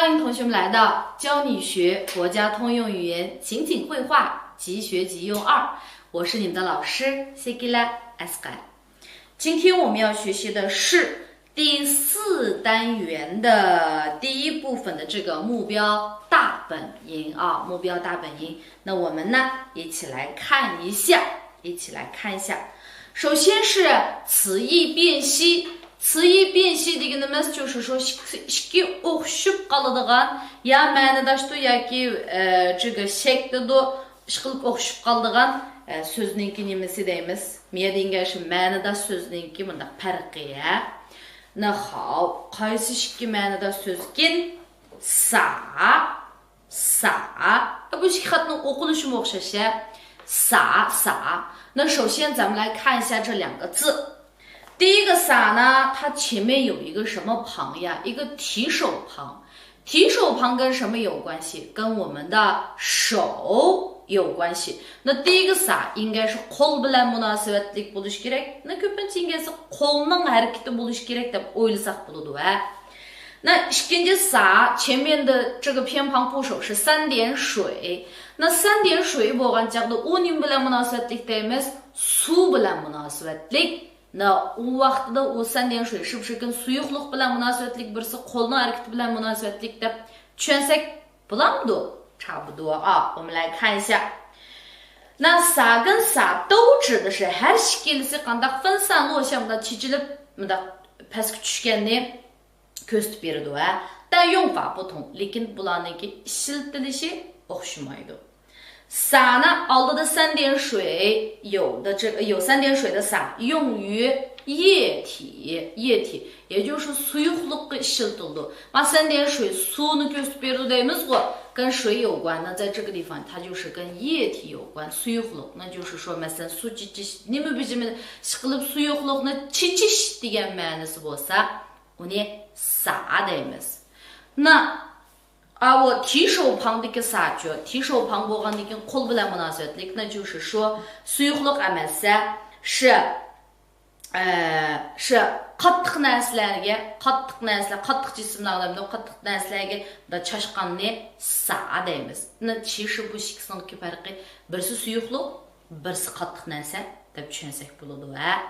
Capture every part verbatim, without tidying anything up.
欢迎同学们来到教你学国家通用语言情景会话即学即用二，我是你们的老师谢吉拉 Asqar。今天我们要学习的是第四单元的第一部分的这个目标大本营啊，目标大本营。那我们呢，一起来看一下，一起来看一下。首先是词义辨析，词义辨析 دېگىنىمىز 就是说 ئىككى ئوخشىشىپ قالىدىغان يا مەنىداشتۇ ياكى ئە، 这个 شەكلىدۇ، ئىشقىلىپ ئوخشىشىپ قالىدىغان ئە، سۆزنىڭكى نېمىسى دەيمىز؟ مەيەدىنگە شۇ مەنىداش سۆزنىڭكى مۇنداق پەرقى ھە. نەخاۋ، قايسى ئىككى مەنىداش سۆزكىن؟ سا، سا. بۇ ئىككى خەتنىڭ ئوقۇلۇشىمۇ ئوخشاش ھە. سا، سا. 那首先咱们来看一下这两个字。第一个 سا 呢，它前面有一个什么旁呀？一个提手旁。提手旁跟什么有关系？跟我们的手有关系。那第一个 سا 应该是 قول بىلەن مۇناسىۋەتلىك بولۇشى كېرەك. 那 كۆپىنچە 应该是 قولنىڭ ھەرىكىتى بولۇشى كېرەك دەپ ئويلىساق بولىدۇ ھە. 那 ئىككىنچى さ 前面的这个偏旁部首是三点水. 那三点水 بولغان چاغدا ئۇ نېمە بىلەن مۇناسىۋەتلىك دەيمىز؟ سۇ بىلەن مۇناسىۋەتلىك. 那 ئۇ ۋاقتىدا ئۇ 三点水 شىپشېكىن سۇيۇقلۇق بىلەن مۇناسىۋەتلىك، بىرسى قولنىڭ ھەرىكىتى بىلەن مۇناسىۋەتلىك دەپ چۈشەنسەك بولامدۇ؟ 差不多啊，我们来看一下。那 سا 跟 سا 都指的是 ھەر ئىككىلىسى قانداق 分散落项 مۇنداق چېچىلىپ مۇنداق پەسكە چۈشكەننى كۆرسىتىپ بېرىدۇ ھە. 但用法不同، لېكىن بۇلارنىڭكى ئىشلىتىلىشى ئوخشىمايدۇ. さ 呢， ئالدىدا 三点水 يو 的这个 يو 三点水 的 سا 用于液体，液体，也就是说 سۇيۇقلۇققا ئىشلىتىلىدۇ. 那 三点水 سۇنى كۆرسىتىپ بېرىدۇ دەيمىزغۇ. 跟水有关，那在这个地方它就是跟液体有关， سۇيۇقلۇق. 那就是说 مەسىلەن سۇ چېچىش نېمە بېجىمى، ئىشقىلىپ سۇيۇقلۇقنى چېچىش دېگەن مەنىسى بولسا، ئۇنى さ دەيمىز. 那 ئاۋۇ 提手旁 دىكى さچۇ، 提手旁 بولغاندىن كېيىن قول بىلەن مۇناسىۋەتلىك، 那就是说 سۇيۇقلۇق ئەمەس 是 ئە، 是 قاتتىق نەرسىلەرگە، قاتتىق نەرسىلەر، قاتتىق جىسىملار دەمدۇ، قاتتىق نەرسىلەرگە دا چاچقاننى さ دەيمىز. 那其实 بۇ ئىككىسىنىڭكى پەرقى، بىرسى سۇيۇقلۇق، بىرسى قاتتىق نەرسە دەپ چۈشەنسەك بولىدۇ ھە.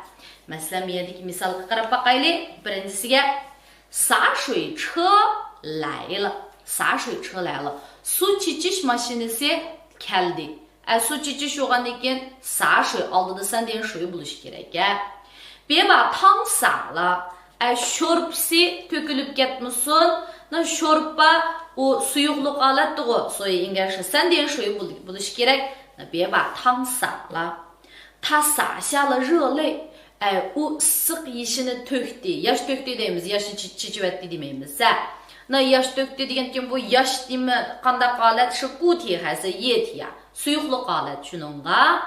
مەسىلەن، بۇ يەردىكى مىسالغا قاراپ باقايلى. بىرىنچىسىگە 洒水车来了، 洒水车来了. سۇ چېچىش ماشىنىسى كەلدى. ئە، سۇ چېچىش بولغاندىن كېيىن 洒水 ئالدىدا 三点水 بولۇشى كېرەك ھە. 别把汤洒了. ئە، شورپىسى تۆكۈلۈپ كەتمىسۇن. 那 شورپا ئۇ سۇيۇقلۇق ھالەتتىغۇ، 所以应该是 三点水 بولۇشى كېرەك. 那别把汤洒了. 他洒下了热泪. ئە، ئۇ ئىسسىق يېشىنى تۆكتى. ياش تۆكتى دەيمىز، ياشنى چېچىۋەتتى دېمەيمىز ھە. 那 ياش تۆكتى دېگەنكىن بۇ ياش نېمە، قانداق ھالەت؟ 是固体还是液体 ھە؟ سۇيۇقلۇق ھالەت شۇنىڭغا.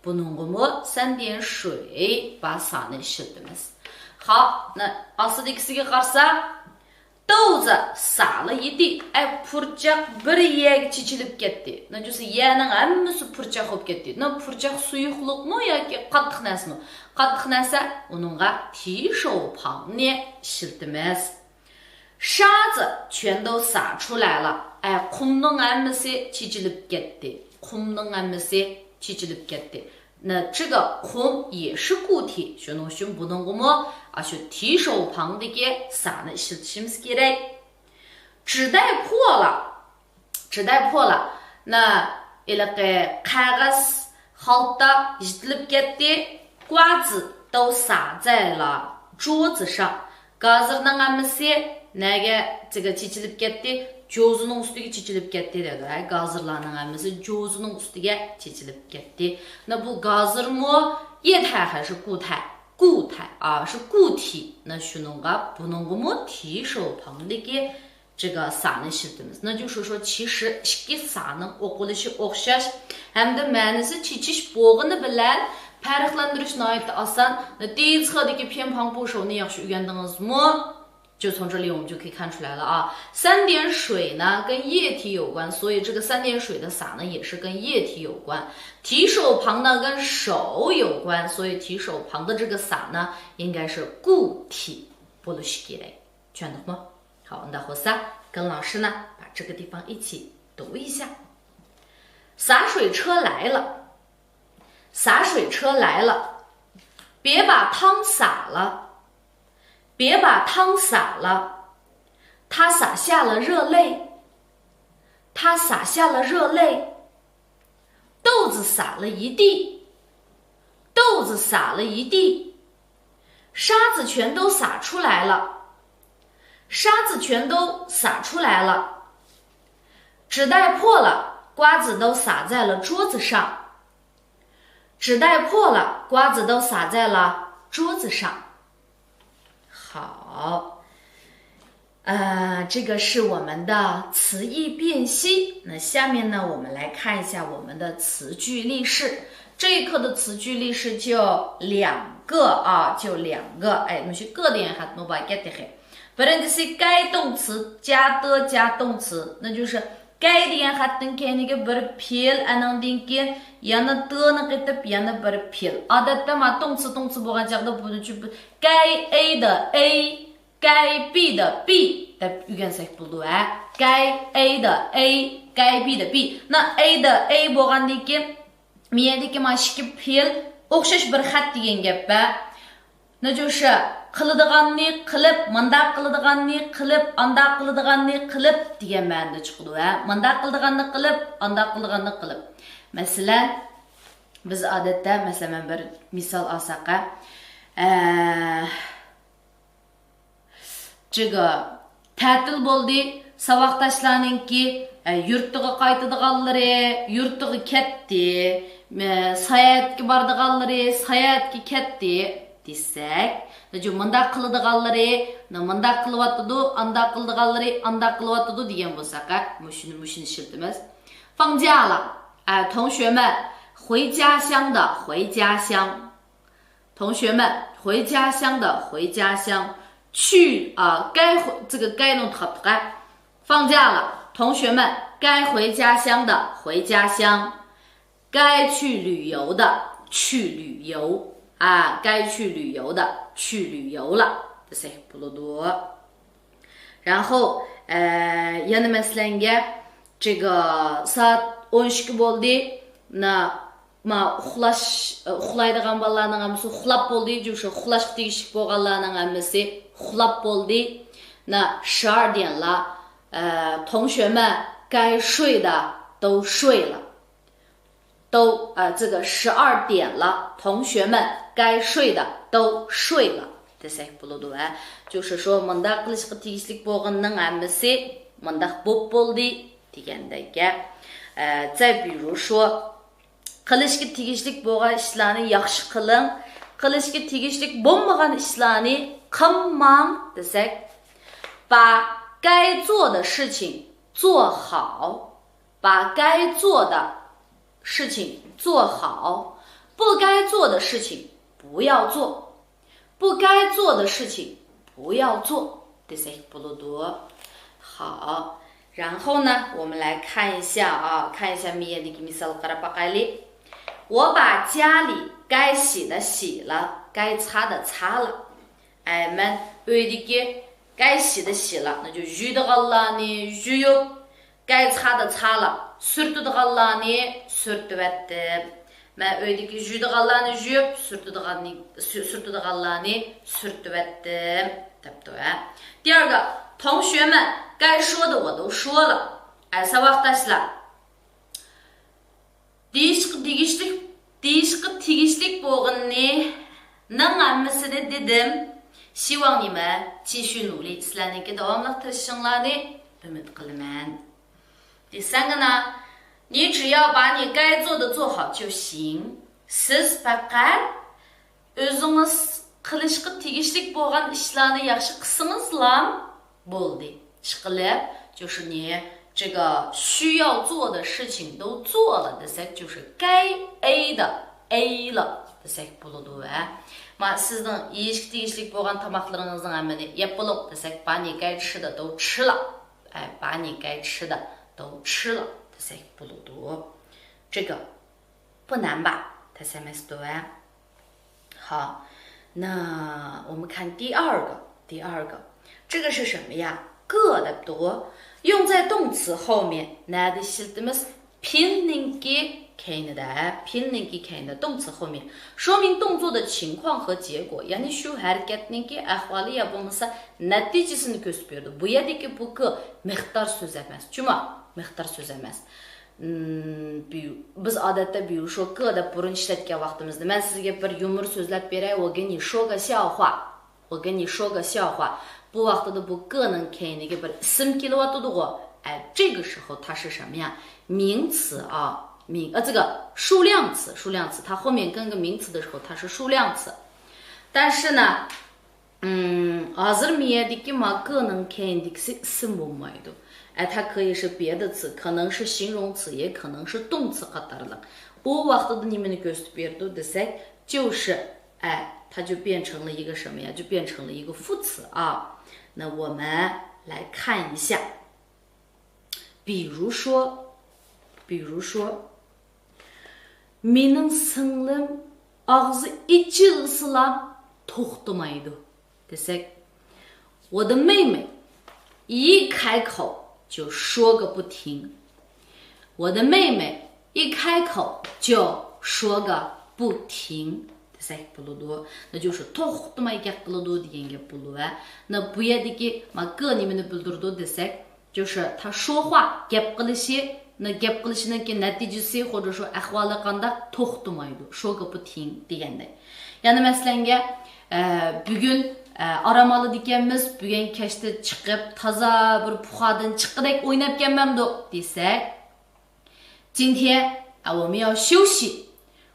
بۇنىڭغىمۇ 三点水 با 洒نى ئىشلىتىمىز. خاپ، 那 ئاستىدىكىسىگە قارىساق، 豆子洒了一地. ئە، پۇرچاق بىر يەرگە چېچىلىپ كەتتى. 那就是 يەرنىڭ ھەممىسى پۇرچاق بولۇپ كەتتى. 那 پۇرچاق سۇيۇقلۇقمۇ ياكى قاتتىق نەرسىمۇ؟ قاتتىق نەرسە، ئۇنىڭغا 提手旁 نى ئىشلىتىمىز. 沙子全都洒出来了. ئە، قۇمنىڭ ھەممىسى چېچىلىپ كەتتى. قۇمنىڭ ھەممىسى چېچىلىپ كەتتى. 那这个 قۇم 也是固体. شۇنىڭ ئۈچۈن بۇنىڭغىمۇ ئاشۇ 提手旁 دىكى 洒 نى ئىشلىتىشىمىز كېرەك. 纸袋破了. 纸袋破了. 那 ھېلىقى قەغەز خالتا يىرتىلىپ كەتتى. 瓜子都洒在了桌子上. گازىرنىڭ ھەممىسى نەگە، 这个 چېچىلىپ كەتتى؟ جوزىنىڭ ئۈستىگە چېچىلىپ كەتتى دەيدۇ. ھە، گازىرلارنىڭ ھەممىسى جوزىنىڭ ئۈستىگە چېچىلىپ كەتتى. 那 بۇ گازىرمۇ 液态还是固态؟ 固态. ئا، شۇ 固体. 那 شۇنىڭغا بۇنىڭغىمۇ 提手旁 دىكى 这个 洒 نى ئىشلىتىمىز. 那就是说 其实 ئىككى 洒 نىڭ ئوقۇلۇشى ئوخشاش ھەمدە مەنىسى چېچىش بولغىنى بىلەن پەرقلەندۈرۈش ناھايىتى ئاسان. 那 第一册 دىكى 偏旁部首 نى ياخشى ئۆگەندىڭىزمۇ؟ 就从这里我们就可以看出来了啊，三点水呢跟液体有关，所以这个三点水的 洒 呢也是跟液体有关。提手旁呢跟手有关，所以提手旁的这个 洒 呢应该是固体 بولۇشى كېرەك. چۈشەندۇقمۇ؟ ھە، ئۇنداق بولسا 等老师呢，把这个地方一起读一下。洒水车来了，洒水车来了，别把汤洒了，别把汤洒了，他洒下了热泪，他洒下了热泪，豆子洒了一地，豆子洒了一地，沙子全都洒出来了，沙子全都洒出来了。纸袋破了，瓜子都洒在了桌子上。纸袋破了，瓜子都洒在了桌子上。好，呃，这个是我们的词义辨析。那下面呢，我们来看一下我们的词句例式。这一课的词句例式就两个啊，就两个。哎，侬是个点还侬把给的嘿。 برىنچىسى该动词加的加动词，那就是该 دېگەن خەتتىن كەينىگە بىر پېئىل، ئانىڭدىن كېيىن يەنە دنى قېتىپ يەنە بىر پېئىل. ئادەتتە ما 动词动词 بولغان چاغدا بۇنى 该 ئەي 的 ئەي، 该 بى 的 بى دەپ ئۆگەنسەك بولىدۇ ھە. 该 ئەي 的 ئەي، 该 بى 的 بى. 那 ئەي 的 ئەي بولغاندىن كېيىن مىيەدىكى ما ئىككى پېئىل ئوخشاش بىر خەت دېگەن گەپ ھە. 那就是 قىلىدىغاننى قىلىپ، مۇنداق قىلىدىغاننى قىلىپ، ئانداق قىلىدىغاننى قىلىپ دېگەن مەنىدە چىقىدۇ ھە. مۇنداق قىلىدىغاننى قىلىپ، ئانداق قىلىدىغاننى قىلىپ. مەسىلەن، بىز ئادەتتە، مەسىلەن، مەن بىر مىسال ئالساق ھە. ئە، 这个 تەتىل بولدى، ساۋاقداشلارنىڭكى، ئە، يۇرتىغا قايتىدىغانلىرى يۇرتىغا كەتتى، ئە، ساياھەتكە بارىدىغانلىرى ساياھەتكە كەتتى دېسەك، نەجۇ مۇنداق قىلىدىغانلىرى مۇنداق قىلىۋاتىدۇ، ئانداق قىلىدىغانلىرى ئانداق قىلىۋاتىدۇ دېگەن بولساق ھە، مۇشۇنى، مۇشۇنى ئىشلىتىمىز. 放假了، ئە، 同学们 回家乡的 回家乡. 同学们，回家乡的回家乡，去啊，该回这个该弄好不该？放假了，同学们，该回家乡的回家乡，该去旅游的去旅游啊，该去旅游的去旅游了，这些不落多。然后，呃， يەنە مەسىلەنگە، 这个 سائەت ئون ئىككى بولدى، 那 ما ئۇخلاش، ئۇخلايدىغان بالىلارنىڭ ھەممىسى ئۇخلاپ بولدى، جۇشۇ ئۇخلاشقا تېگىشلىك بولغانلارنىڭ ھەممىسى ئۇخلاپ بولدى. 那十二点了，呃，同学们该睡的都睡了。都，呃，这个十二点了，同学们该睡的都睡了 دېسەك بولىدۇ ھە. 就是说 مۇنداق قىلىشقا تېگىشلىك بولغاننىڭ ھەممىسى مۇنداق بوپ بولدى دېگەندەك ھە. 呃، 再比如说 قىلىشقا تېگىشلىك بولغان ئىشلارنى ياخشى قىلىڭ، قىلىشقا تېگىشلىك بولمىغان ئىشلارنى قىلماڭ دېسەك، 把该做的事情做好，把该做的事情做好，不该做的事情不要做。 不该做的事情不要做 دېسەك بولىدۇ. 好，然后呢，我们来看一下啊，看一下 مىيەدىكى مىسالغا قاراپ باقايلى. 我把家里该洗的洗了，该擦的擦了。 ئەي، مەن ئۆيدىكى 该洗的洗了، 那就 يۇيىدىغانلارنى يۇيۇپ، 该擦的擦了، سۈرتىدىغانلارنى سۈرتۈۋەتتىم. مەن ئۆيدىكى يۇيىدىغانلارنى يۇيۇپ، سۈرتىدىغاننى، سۈ-، سۈرتىدىغانلارنى سۈرتۈۋەتتىم، دەپتۇ ھە. 第二个، 同学们该说的我都说了. ئەي، ساۋاقداشلار، دېيىشقا تېگىشلىك، دېيىشقا تېگىشلىك بولغىنىنىڭ ھەممىسىنى دېدىم. 希望你们继续努力، سىلەرنىڭكى داۋاملىق تىرىشىشىڭلارنى ئۈمىد قىلىمەن. 第三个呢，你只要把你该做的做好就行。 سىز پەقەت ئۆزىڭىز قىلىشقا تېگىشلىك بولغان ئىشلارنى ياخشى قىلسىڭىزلا بولدى. ئىشقىلىپ، 就是你这个需要做的事情都做了 دېسەك، 就是该 ئەي 的 ئەي 了 دېسەك بولىدۇ ھە. ما سىزنىڭ يېيىشكە تېگىشلىك بولغان تاماقلىرىڭىزنىڭ ھەممىنى يەپ بولۇڭ دېسەك، 把你该吃的都吃了. ئەي، 把你该吃的都吃了 دېسەك بولىدۇ. 这个不难吧？ تەس ئەمەستۇ ھە. 好，那我们看第二个，第二个，这个是什么呀？个 دەپتىغۇ. 用在动词后面. نەدە ئىشلىتىمىز؟ پېئىلنىڭكى كەينىدە، پېئىلنىڭكى كەينىدە 动词后面. 说明动作的情况和结果. يەنى شۇ ھەرىكەتنىڭكى ئەھۋالى يا بولمىسا نەتىجىسىنى كۆرسىتىپ بېرىدۇ. بۇ يەردىكى 不过 مىقدار سۆز ئەمەس. جۇما، مىقدار سۆز ئەمەس. ئىم، بىز ئادەتتە 比如说个 دەپ بۇرۇن ئىشلەتكەن ۋاقتىمىزدا، مەن سىزگە بىر يۇمۇر سۆزلەپ بېرەي، 我给你说个笑话. 我给你说个笑话. بۇ ۋاقتىدا بۇ 个نىڭ كەينىگە بىر ئىسىم كېلىۋاتىدىغۇ. 哎，这个时候它是什么呀？名词啊，名-，呃，这个数量词，数量词，它后面跟个名词的时候，它是数量词。但是呢，嗯，ھازىر مۇ يەردىكى 嘛个 نىڭ كەينىدىكىسى ئىسىم بولمايدۇ. 哎，它可以是别的词，可能是形容词，也可能是动词 قاتارلىق. ئۇ ۋاقتىدا نېمىنى كۆرسىتىپ بېرىدۇ دېسەك، 就是 哎，它就变成了一个什么呀？就变成了一个副词啊。那我们来看一下，比如说，比如说， مېنىڭ سىڭلىم ئاغزى ئېچىلسىلا توختىمايدۇ دېسەك، 我的妹妹一开口就说个不停。 我的妹妹一开口就说个不停 دېسەك بولىدۇ. 那就是 توختىماي گەپ قىلىدۇ دېگەن گەپ بولىدۇ. ھە، 那 بۇ يەردىكى 嘛个 نېمىنى بىلدۈرىدۇ دېسەك، 就是 他说话 گەپ قىلىشى، 那 گەپ قىلىشىنىڭكى نەتىجىسى 或者说 ئەھۋالى قانداق، توختىمايدۇ. 说个不停 دېگەندەك. يەنە مەسىلەنگە، ئە، بۈگۈن، ئە، ئارام ئالىدىكەنمىز، بۈگۈن كەچتە چىقىپ، تازا بىر پۇخادىن چىققىدەك ئويناپ كەلمەمدۇق دېسەك، 今天，啊，我们要休息，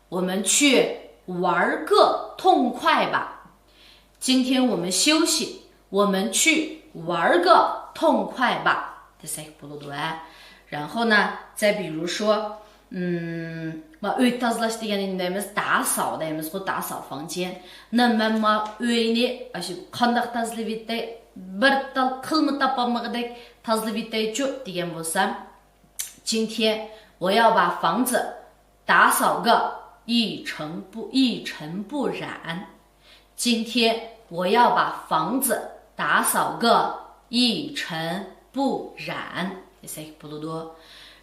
我们去玩儿个痛快吧。今天我们休息，我们去玩儿个痛快吧。 دېسەك بولىدۇ، ھە. 然后呢，再比如说， م، ما ئۆي تازىلاش دېگەن نېمە دەيمىز؟ 打扫 دەيمىزغۇ، 打扫房间. 那 مەن ما ئۆينى ئاشۇ قانداق تازىلىۋېتەي؟ بىر تال قىلمۇ تاپالمىغۇدەك تازىلىۋېتەيچۇ دېگەن بولسام، 今天我要把房子打扫个一尘不，一尘不染。 今天我要把房子打扫个一尘不染 دېسەك بولىدۇ.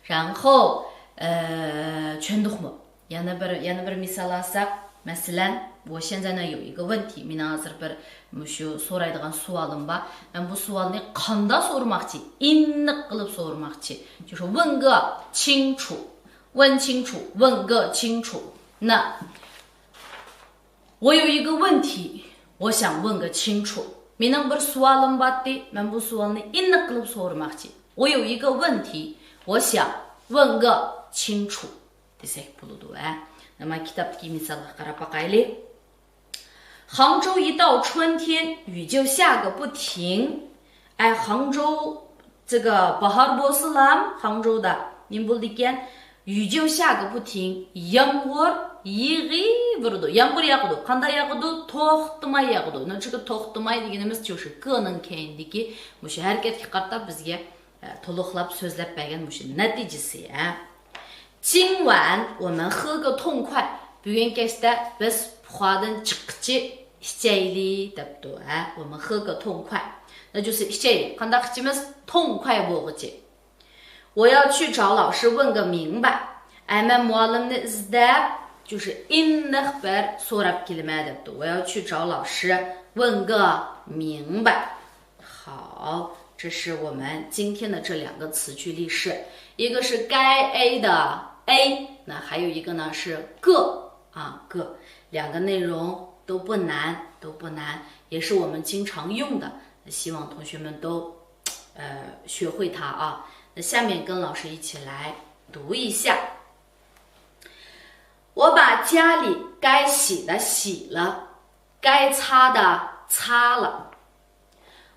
然后، ئە، چۈشەندۇقمۇ؟ يەنە بىر، يەنە بىر مىسال ئالساق، مەسىلەن، 我现在呢有一个问题، مېنىڭ ھازىر بىر مۇشۇ سورايدىغان سوئالىم بار. مەن بۇ سوئالنى قانداق سورىماقچى؟ ئېنىق قىلىپ سورىماقچى. 就是问个清楚，问清楚，问个清楚。那 我有一个问题，我想问个清楚。 مېنىڭ بىر سوئالىم بارتتى، مەن بۇ سوئالنى ئېنىق قىلىپ سورىماقچى. 我有一个问题，我想问个清楚 دېسەك بولىدۇ، ھە. نېمە، كىتابتىكى مىسالغا قاراپ باقايلى. 杭州一到春天，雨就下个不停。 ئە، خاڭجۇ، 这个 باھار بولسىلام، خاڭجۇدا نېمە بولىدىكەن؟ 雨就下个不停، يامغۇر يېغىۋېرىدۇ. يامغۇر ياغىدۇ. قانداق ياغىدۇ؟ توختىماي ياغىدۇ. 那这个 توختىماي دېگىنىمىز 就是个 نىڭ كەينىدىكى مۇشۇ ھەرىكەتكە قارىتا بىزگە، ئە، تولۇقلاپ سۆزلەپ بەرگەن مۇشۇ نەتىجىسى، ھە. 今晚我们喝个痛快. بۈگۈن كەچتە بىز پۇخادىن چىققىچە ئىچەيلى دەپتۇ، ھە. 我们喝个痛快. 那就是 ئىچەيلى. قانداق ئىچىمىز؟ 痛快 بولغۇچە. 我要去找老师问个明白. ئەي، مەن مۇئەللىمنى ئىزدەپ، 就是 ئېنىق بىر سوراپ كېلىمەن دەپتۇ. 我要去找老师问个明白. 好，这是我们今天的这两个词句例式，一个是该 a 的 a，那还有一个呢是 个 啊，个，两个内容都不难，都不难，也是我们经常用的，希望同学们都，呃，学会它啊。那下面跟老师一起来读一下。我把家里该洗的洗了，该擦的擦了。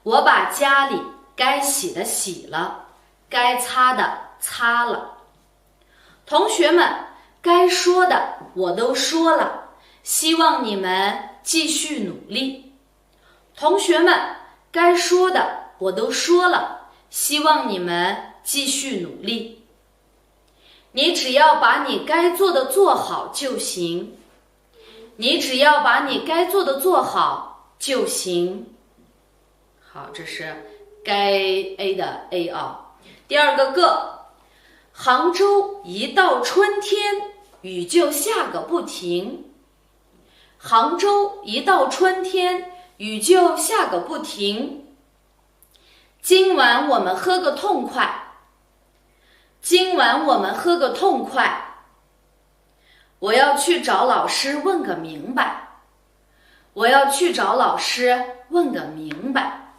我把家里该洗的洗了，该擦的擦了。同学们，该说的我都说了，希望你们继续努力。同学们，该说的我都说了，希望你们继续努力。你只要把你该做的做好就行。你只要把你该做的做好就行。好，这是该 a 的 a 啊。第二个个，杭州一到春天，雨就下个不停。杭州一到春天，雨就下个不停。今晚我们喝个痛快。今晚我们喝个痛快。我要去找老师问个明白。我要去找老师问个明白。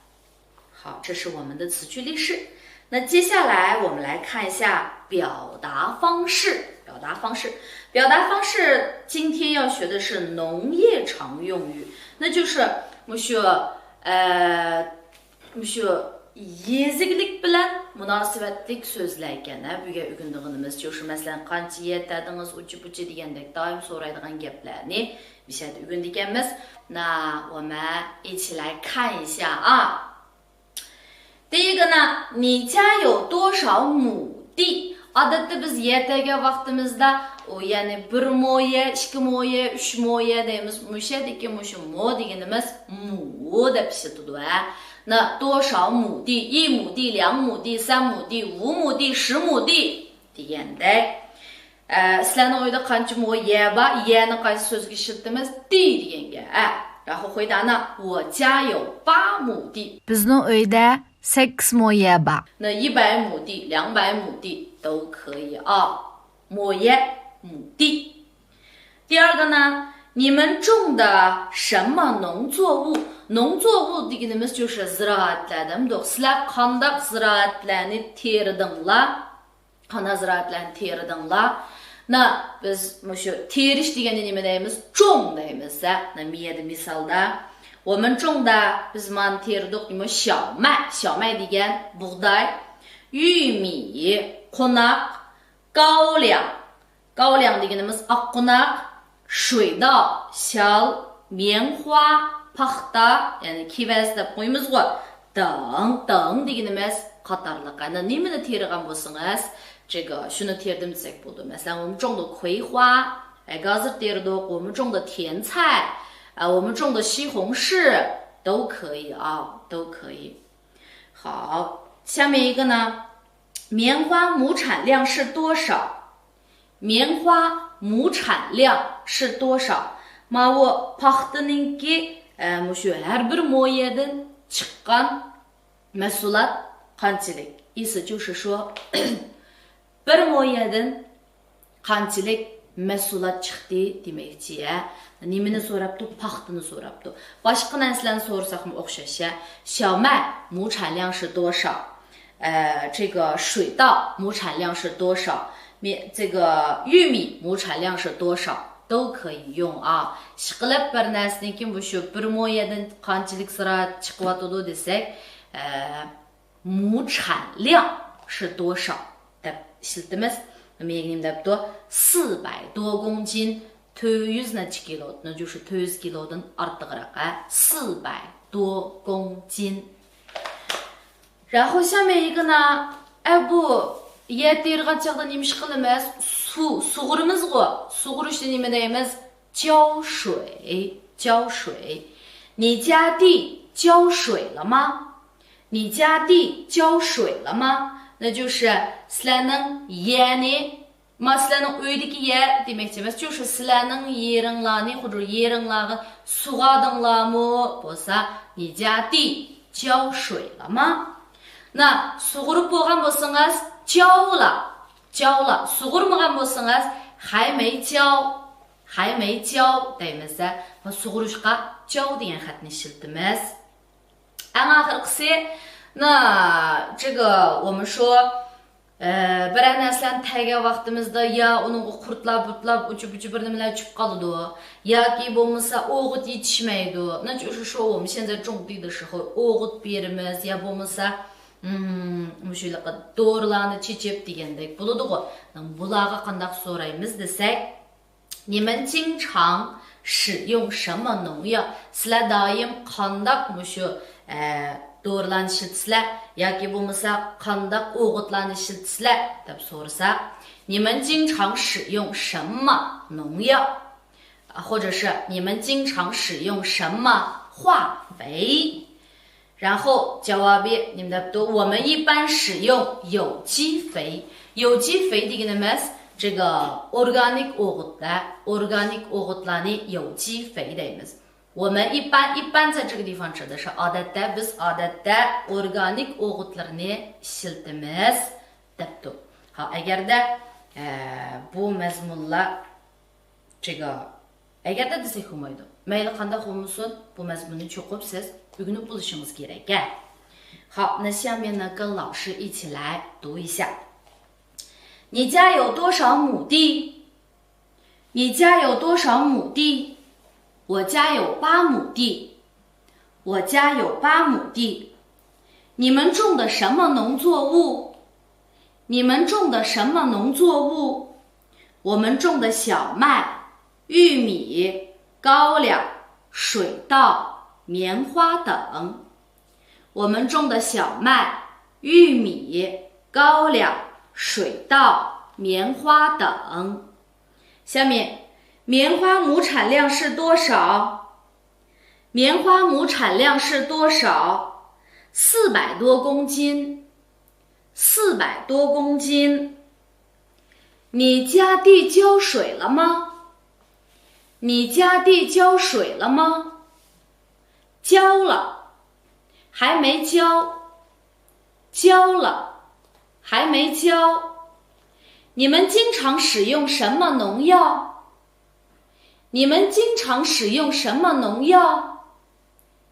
好，这是我们的词句例式。那接下来我们来看一下表达方式。表达方式，表达方式，今天要学的是农业常用语，那就是我们学呃 مۇشۇ يېزا ئىگىلىك بىلەن مۇناسىۋەتلىك سۆزلەر ئىكەن، ھە، بۈگۈن ئۆگىنىدىغىنىمىز شۇ، مەسىلەن، قانچە يەر تەدىڭىز، ئۇچى-پۇچى دېگەندەك دائىم سورايدىغان گەپلەرنى مۇشۇ يەردە ئۆگىنىدىكەنمىز. 那我们一起来看一下啊。第一个呢，你家有多少亩地？ ئادەتتە بىز يەر تەرگەن ۋاقتىمىزدا، ئۇ يەنى بىر مو يەر، ئىككى مو يەر، ئۈچ مو يەر دەيمىز. مۇشۇ يەردىكى مۇشۇ مو دېگىنىمىز مۇ دەپ ئىشلىتىدۇ، ھە. 那多少亩地، 一亩地، 两亩地، 三亩地، 五亩地، 十亩地 دېگەندەك. ئە، سىلەرنىڭ ئۆيدە قانچە مو يەر بار؟ يەرنى قايسى سۆزگە ئىشلىتىمىز؟ 地 دېگەنگە. ئە، 然后回答呢，我家有八亩地。 بىزنىڭ ئۆيدە سەككىز مو يەر بار. 那一百亩地、两百亩地都可以啊。 某业、某地。第二个呢，你们种的什么农作物？农作物 دېگىنىمىز 就是 زىرائەتلەر دەمدۇق. سىلەر قانداق زىرائەتلەرنى تېرىدىڭلار؟ قانداق زىرائەتلەرنى تېرىدىڭلار؟ 那 بىز مۇشۇ تېرىش دېگەننى نېمە دەيمىز؟ 种 دەيمىز، ھە؟ 那 مۇ يەردە مىسالدا، 我们种的 بىز مانا تېرىدۇق، نېمە؟ 小麦، 小麦 دېگەن بۇغداي، 玉米، قوناق، 高粱، 高粱 دېگىنىمىز ئاققوناق، 水稻، شال، 棉花، پاختا، يەنى كېۋەز دەپ قويىمىزغۇ، 等等 دېگىنىمىز قاتارلىق. ئەنە نېمىنى تېرىغان بولسىڭىز، 这个، شۇنى تېرىدىم دېسەك بولىدۇ. مەسىلەن، 我们种的葵花، ئە، گازىر تېرىدۇق، 我们种的甜菜، ئە، 我们种的西红柿 都可以啊，都可以。好，下面一个呢，棉花亩产量是多少？ 棉花亩产量是多少？ ماۋۇ پاختىنىڭكى، ئە، مۇشۇ ھەر بىر مو يەردىن چىققان مەھسۇلات قانچىلىك؟ 意思就是说، بىر مو يەردىن قانچىلىك مەھسۇلات چىقتى دېمەكچى، ھە؟ نېمىنى سوراپتۇ؟ پاختىنى سوراپتۇ. باشقا نەرسىلەرنى سورىساقمۇ ئوخشاش، ھە؟ 小麦亩产量是多少？ ئە، 这个水稻亩产量是多少؟ 这个玉米亩产量是多少？ 都可以用啊。 ئىشقىلىپ بىر نەرسىنىڭكى مۇشۇ بىر مو يەردىن قانچىلىك زىرائەت چىقىۋاتىدۇ دېسەك، ئە، 亩产量是多少 دەپ ئىشلىتىمىز. نېمە دەپتۇ؟ 四百多公斤، تۆت يۈز نەچچە كىلو، 那就是 تۆت يۈز كىلودىن ئارتۇقراق، ھە؟ 四百多公斤。 然后下面一个呢， ئە، بۇ يەر تېرىغان چاغدا نېمە ئىش قىلىمىز؟ سۇ، سۇغۇرىمىزغۇ. سۇغۇرۇشنى نېمە دەيمىز؟ 浇水، 浇水。 你家地浇水了吗？ 你家地浇水了吗？ 那就是 سىلەرنىڭ يەرنى، ما سىلەرنىڭ ئۆيدىكى يەر دېمەكچى ئەمەس، 就是 سىلەرنىڭ يېرىڭلارنى، خۇدۇر يېرىڭلارغا سۇغاردىڭلارمۇ؟ بولسا، 你家地浇水了吗؟ نا، سۇغۇرۇپ بولغان بولسىڭىز، 浇了، 浇了. سۇغۇرمىغان بولسىڭىز، 还没浇، 还没浇 دەيمىز-دە. سۇغۇرۇشقا 浇 دېگەن خەتنى ئىشلىتىمىز. ئەڭ ئاخىرقىسى، 那这个我们说، ئە، بىرەر نەرسىلەرنى تەرگەن ۋاقتىمىزدا يا ئۇنىڭغا قۇرتلار بۇرتلاپ، ئۇچۇ-پۇچۇ بىر نېمىلەر چۈشۈپ قالىدۇ، ياكى بولمىسا ئوغۇت يېتىشمەيدۇ. 那就是说我们现在种地的时候، ئوغۇت بېرىمىز يا بولمىسا، ئىم، مۇشۇ دورىلارنى چېچىپ دېگەندەك بولىدىغۇ. بۇلارغا قانداق سورايمىز دېسەك، 你们经常使用什么农药؟ سىلەر دائىم قانداق مۇشۇ، ئە، دورىلارنى ئىشلىتىسىلەر ياكى بولمىسا قانداق ئوغۇتلارنى ئىشلىتىسىلەر دەپ سورىساق، 你们经常使用什么农药？ 或者是你们经常使用什么化肥？然后 جاۋابى نېمە دەپتۇ؟ 我们一般使用有机肥. 有机肥 دېگىنىمىز 这个 ئورگانىك ئوغۇتلار، ئورگانىك ئوغۇتلارنى 有机肥 دەيمىز. 我们一般، 一般 在这个地方指的是 ئادەتتە، بىز ئادەتتە ئورگانىك ئوغۇتلىرىنى ئىشلىتىمىز دەپتۇ. ھا، ئەگەردە، ئە، بۇ مەزمۇنلار 这个 ئەگەردە دېسەك بولمايدۇ. مەيلى قانداق بولمىسۇن، بۇ مەزمۇننى چوقۇم سىز ئۆگىنىپ بولۇشىڭىز كېرەك. 好，那下面呢，跟老师一起来读一下。你家有多少亩地？你家有多少亩地？我家有八亩地。我家有八亩地。你们种的什么农作物？你们种的什么农作物？我们种的小麦、玉米、高粱、水稻、棉花等。我们种的小麦、玉米、高粱、水稻、棉花等。下面，棉花亩产量是多少？棉花亩产量是多少？四百多公斤。四百多公斤。你家地浇水了吗？你家地浇水了吗？浇了。还没浇。浇了。还没浇。你们经常使用什么农药？你们经常使用什么农药？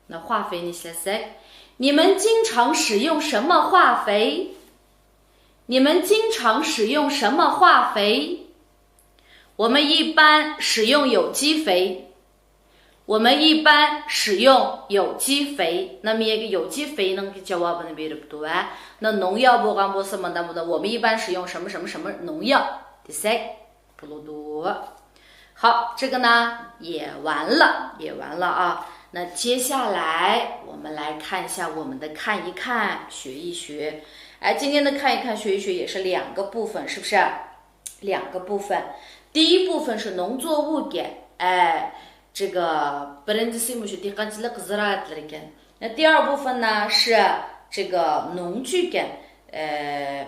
那化肥你写谁？你们经常使用什么化肥？你们经常使用什么化肥？我们一般使用有机肥。我们一般使用有机肥。那么一个有机肥能给 جاۋابىنى بېرىپتۇ ۋە 那农药 بولغان بولسا مۇنداق بولىدۇ. 我们一般使用什么什么什么农药 دېسەك بولىدۇ. 好，这个呢也完了，也完了啊。那接下来我们来看一下我们的看一看学一学。哎，今天的看一看学一学也是两个部分，是不是？两个部分。第一部分是农作物 كەن. 哎，这个 بىرىنچىسى مۇشۇ دېھقانچىلىق زىرائەتلىرى كەن. 那第二部分呢是这个农具 كەن. 呃，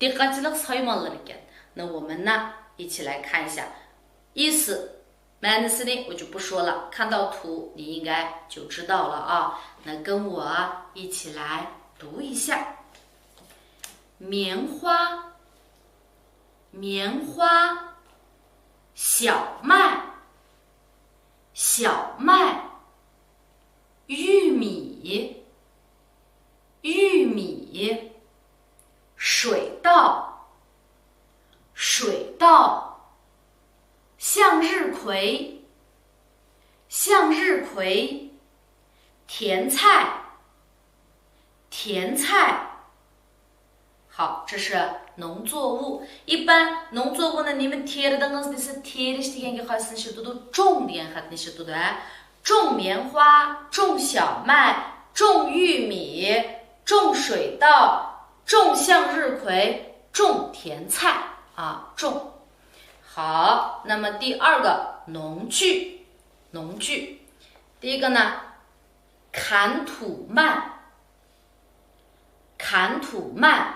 دېھقانچىلىق سايمانلىرى 'كەن. 那我们呢一起来看一下意思 مەنىسىنى 我就不说了，看到图你应该就知道了啊。那跟我一起来读一下。棉花，棉花，小麦，小麦，玉米，玉米，水稻，水稻，向日葵，向日葵，甜菜，甜菜。 好，这是农作物。一般农作物呢，你们 تېرىدىڭىز دېسە، تېرىش دېگەنگە قايسىنى ئىشلىتىدۇ؟ 种 دېگەن خەتنى ئىشلىتىدۇ ھە. 种棉花، 种小麦، 种玉米, 种水稻, 种向日葵, 种甜菜啊，种。好，那么第二个农具，农具，第一个呢，砍土慢，砍土慢，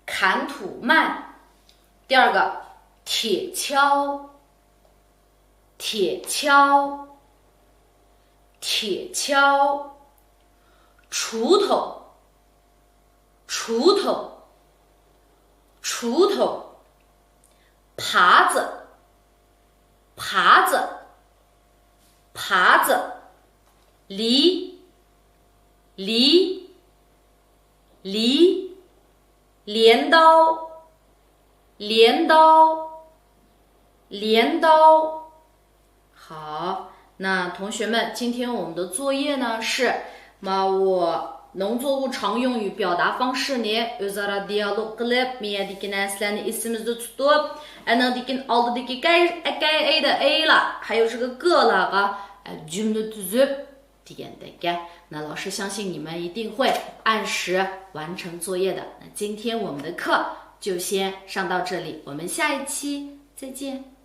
砍土慢。第二个，铁锹，铁锹，铁锹，锄头，锄头，锄头，耙子，耙子，耙子，犁，犁，犁，镰刀， 镰刀，镰刀。好，那同学们，今天我们的作业呢是 ماۋۇ 农作物常用语表达方式نى ئۆزئارا دىيالوگ قىلىپ، مۇ يەردىكى نەرسىلەرنى ئېسىمىزدە تۇتۇپ، ئەنىڭدىن كېيىن ئالدىدىكى كەي، ئەكەي، ئەيدە، ئەيلا، 还有这个个 لارغا، ئە، جۈملە تۈزۈپ، دېگەندەك گەپ. 那老师相信你们一定会按时完成作业的。那今天我们的课就先上到这里，我们下一期再见。